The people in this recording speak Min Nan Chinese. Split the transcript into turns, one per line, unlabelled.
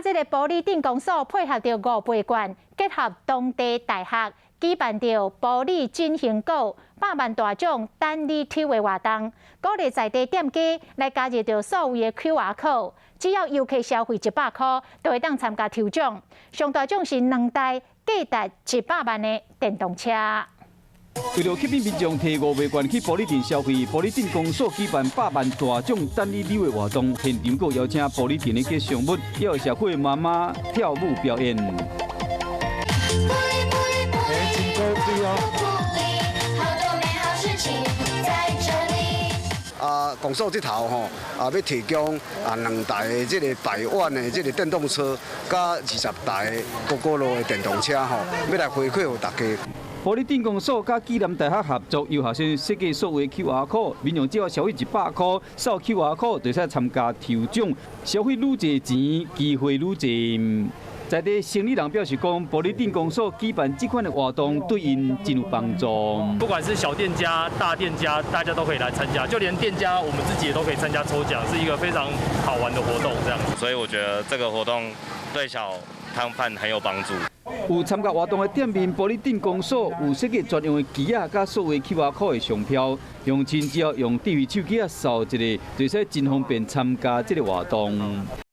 這个埔里鎮公所配合著五倍券，結合當地大學舉辦著埔里振興股百萬大獎等你抽的活動，鼓勵在地店家來加入著數位的 QR code，只要遊客消費100箍，就會當參加抽獎。上大獎是兩台價值100萬的電動車。
為著吸引民眾提五倍券去埔里鎮消費，埔里鎮公所舉辦百萬大獎等你扭的活動，現場閣邀請埔里鎮的吉祥物，也有社區媽媽跳舞表演。
欸，真高級哦！
啊，公所這頭吼，啊，欲提供啊兩台的這個百萬的這個電動車，佮20台 Gogoro 的電動車吼，欲來回饋予大家。
埔里鎮公所佮暨南大學合作，由學生設計數位 QR code，民眾只要消費100箍，掃 QR code 就會使參加抽獎，消費愈濟錢，機會愈濟。在地生理人表示講，埔里鎮公所舉辦這款的活動，對𪜶真有幫助。
不管是小店家、大店家，大家都可以來參加，就連店家我們自己也都可以參加抽獎，是一個非常好玩的活動。這樣子，
所以我覺得這個活動對小攤販很有幫助。
有參加活動的店面，埔里鎮公所有設計專用的機仔，佮數位 QR code 的商標，鄉親只要用智慧手機仔掃一下，就會使真方便參加這个活動。